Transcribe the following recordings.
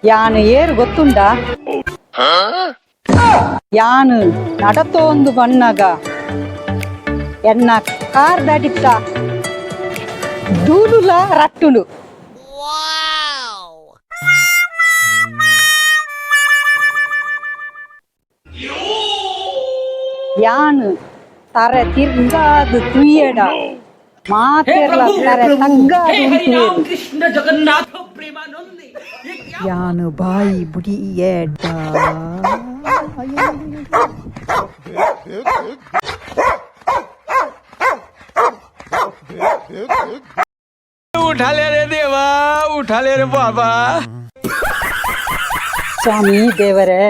ಯಾನು ಏರು ಗೊತ್ತುಂಡ? ಯಾನು ನಡತೋಂದು ಬಣ್ಣಗ ಎನ್ನ ಕಾರ್ ದಾಟಿತ್ತ ದೂಡುಲ ರಟ್ಟುಂಡು. ಯಾನು ತರೆ ತಿರ್ಗಾದು ತುಯ್ಯಡ ಮಾತೆರ್ಲ ತರೆ ತಗ್ಗಾದು ಉಂತುವೆರು. कृष्ण जगन्नाथ प्रेमानंद। ಯಾನು ಬಾಯಿ ಬುಡಿಯೆಡ उठा ले रे देवा, उठा ले रे बाबा। ಸ್ವಾಮಿ ದೇವರೇ,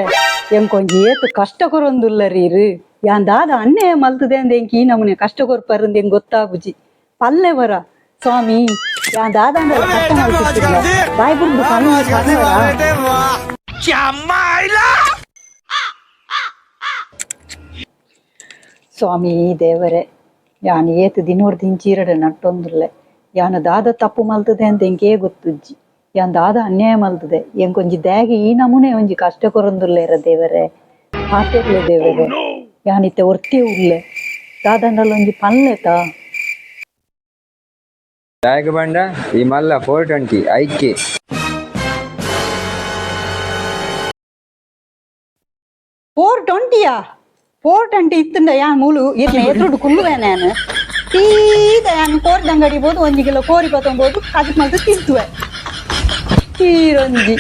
ಎಂಕೊಂಜಿ ಏತು ಕಷ್ಟ ಕೊರೊಂದುಲ್ಲರೀರು. ಯಾನ್ ದಾದ ಅನ್ಯಾಯ ಮಲ್ತದೆ ಅಂದ ಎಂಕ್ ಈ ನಮೂನೆ ಕಷ್ಟ ಕೊರ್ಪರಂದ ಎಂಕ್ ಗೊತ್ತಾಪುಜಿ. ಪಲ್ಲೆ ಬರ ಸ್ವಾಮಿ, ಯಾನ್ ದಾದ ಅಂಡಲ ಕಷ್ಟ ಮಲ್ತಿತ್ತಿಲ್ಲ, ಬಾಯ್ ಬುಡ್ದು ಪನ್ನೆ ಪನ್ವರ. ಸ್ವಾಮಿ ದೇವರೇ, ಯಾನ್ ಏತ್ ದಿನೋರ್ದಿಂಚಿ ಇರಡೆ ನಟ್ಟೊಂದುಲ್ಲೆ. ಯಾನ್ ದಾದ ತಪ್ಪು ಮಲ್ತದೆ ಅಂತ ಎಂಕೇ ಗೊತ್ತುಜ್ಜಿ. ಯಾನ್ ದಾದ ಅನ್ಯಾಯ ಮಲ್ತದೆ, ಎಂಕೊಂಜಿ ದ್ಯಾಗೆ ಈ ನಮೂನೆ ಒಂಜಿ ಕಷ್ಟ ಕೊರೊಂದುಲ್ಲೇರ ದೇವರೇ? ಪಾತೆರ್ಲೆ ದೇವರೇ. ಯಾನ್ ಇತ್ತೆ ಒರ್ತಿ ಉಲ್ಲೆ, ದಾದಂಡಲ ಒಂಜಿ ಪನ್ಲೆತ. ದಾಯೆಗ್ ಪಂಡ ಈ ಮಲ್ಲ 420 ಐಕೆ. 420ಯಾ? 420 ಇತ್ತಂಡ ಯಾನ್ ಮೂಲು ಇರ್ನ ಎದುರುಡು ಕುಲ್ಲುವೆ. ನಾನು ಸೀದಾ ಯಾನ್ ಕೋರಿದ ಅಂಗಡಿ ಬೋದು 1 ಕಿಲೋ ಕೋರಿ ಪತ್ತೊಂಬೋದು, ಕಜಿಪ್ ಮಲ್ತು ತಿಂತುವೆ. ಈರೊಂಜಿ.